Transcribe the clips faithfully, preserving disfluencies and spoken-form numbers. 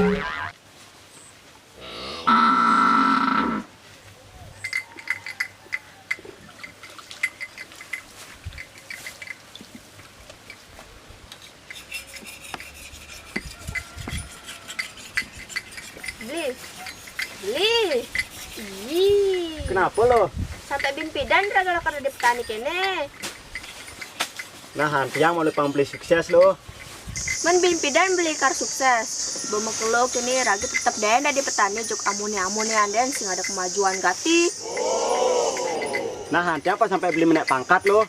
Beli. Beli. Ih. Kenapa lo? Sampai bimpidan raga lakar dadi petani kene. Nah, han tiang mau pang beli sukses lo. Men bimpidan beli kar sukses. Bemakelo kene raga tetep den dadi petani juk amune-amune anden sing ada kemajuan gati. Nah, han tiang apa sampai beli menek pangkat lo?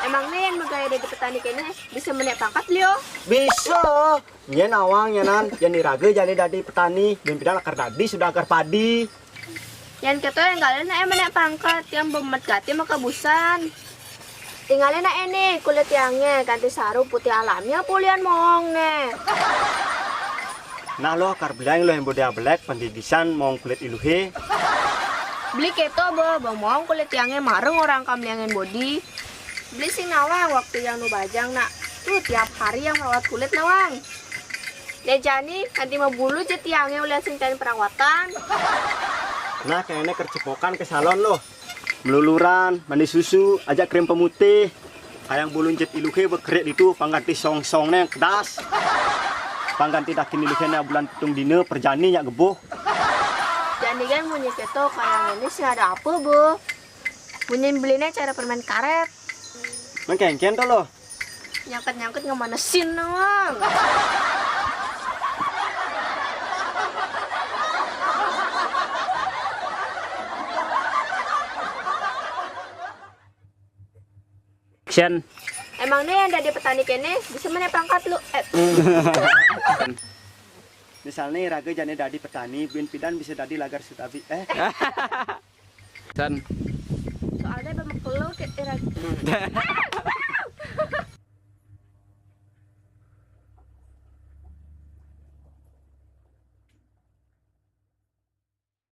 Emang nih yang megaya dadi petani kene bisa menek pangkat, Lio? Bisa. Nyen awang nyenan, yen iraga jani dadi petani, bimpidan lakar dadi sudah agar padi. Yan keto yang kalian nak menek pangkat, yang bemet gati maka busan. Tinggalin nak ini kulit tiangnya ganti saru putih alami apa ulian mong ne. Nah lo, kar beliang lo yang bodi abelek, pendidisan mong kulit iluhe. Beli keto bo, bo mong kulit tiangnya mareng orang kam liangin bodi. Beli sing nawang waktu yang nu bajang nak. Tuh tiap hari yang merawat kulit nawang. Dejani, nanti mau bulu je tiangnya ulian sing tain perawatan. Nah, kayaknya kercepokan ke salon loh. Meluluran, mandi susu, ajak krim pemutih. Kayang bulu jet iluhe bekerik itu pangganti song-songnya yang kedas. Pangganti dakin iluhe bulan pitung dina perjani nyak gebuh. Jani kan munyi keto kayang ini sih ada apa, Bu? Munyi belinya cara permen karet. Mengkengken to lo. Nyangkut-nyangkut ngemanesin doang. Action. Emang nih yang dari petani kene bisa mana pangkat lu? Eh. Misalnya raga jane dadi petani, bin pidan bisa dadi lagar sutabi. Eh. San. Soalnya bemekel lo kayak raga.